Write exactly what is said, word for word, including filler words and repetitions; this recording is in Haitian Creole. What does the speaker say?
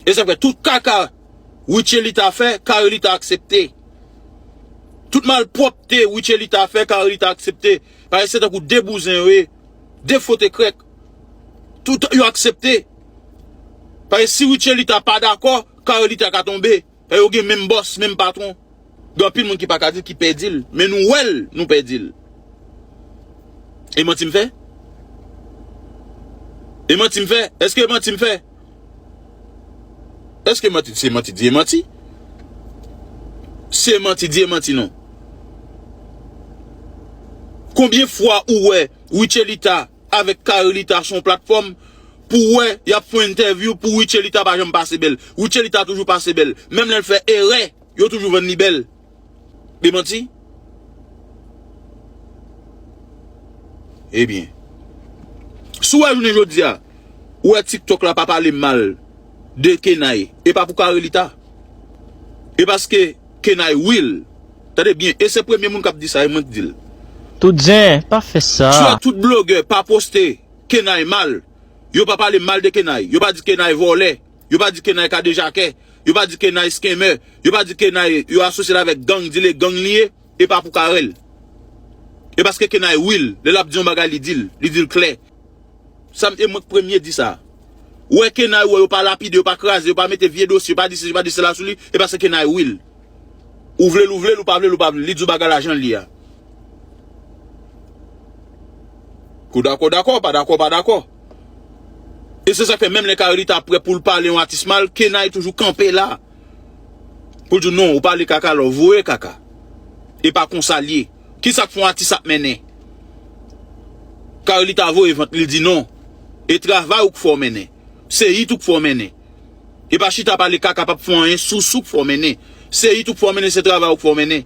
E sa fè tout kaka Richelita fè, Carelita aksepte. Tout malpwòpte Richelita fè, Carelita aksepte. Paske se tankou de bouzen yo ye, de fote krèk. Tout yo aksepte. Paske si Richelita pa dakò, Carelita ka tonbe. Paske yo gen menm bòs, menm patwon. Gen anpil moun ki pa ka di l, ki pèdi l. Men nou wè l, nou pèdi l. E manti m fè? E manti m fè? Èske e manti m fè? Èske manti, se manti di e manti? Se manti di e manti non. Konbyen fwa ou wè Richelita avèk Carelita sou yon platfòm pou wè y ap fè yon entèvyou pou Richelita pa janm pase bèl? Richelita toujou pase bèl. Menm lè l fè erè, yo toujou vann li bèl. Demanti? Ebyen, si w wè jounen jodi a, ou wè TikTok la pa pale mal de Kenay, e pa pou Carelita. E paske Kenay will. Tande byen, e se premye moun k ap di sa, e mwen k di l. Tout zen, pa fè sa. Si w wè tout blogè pa poste Kenay mal, yo pa pale mal de Kenay, yo pa di Kenay vòlè, yo pa di Kenay kadejakè, yo pa di Kenay scammer, yo pa di Kenay yo asosye l avèk gang, di l e gang li ye, e pa pou Carel. E paske Kenay will, lè l ap di yon bagay li di l, li di l klè. Sa m, e mwen k premye di sa. Ou wè Kenay, ou wè yo pa lapide, yo pa kraze, yo pa mete vye dosye, yo pa di sesi, yo pa di sela sou li, e paske Kenay will. Ou vle l, ou vle l, ou pa vle l, ou pa vle l. Li di w bagay la jan l ye a. Ke w dakò, dakò, pa dakò, pa dakò. E se sa k fè menm lè Carelita prè pou l pale yon atis mal, Kenay toujou kanpe la. Pou l di w non, ou pale kaka la, ou voye kaka. E pa konsa l ye. Kisa k fè yon atis ap mennen? Carelita voye vant li, li di non. E travay ou k fè w mennen. Se it ou k fè w mennen. E pa chita pale kaka p ap fè w anyen, sousou k fè w mennen. Se it ou k fè w mennen, se travay ou k fè w mennen.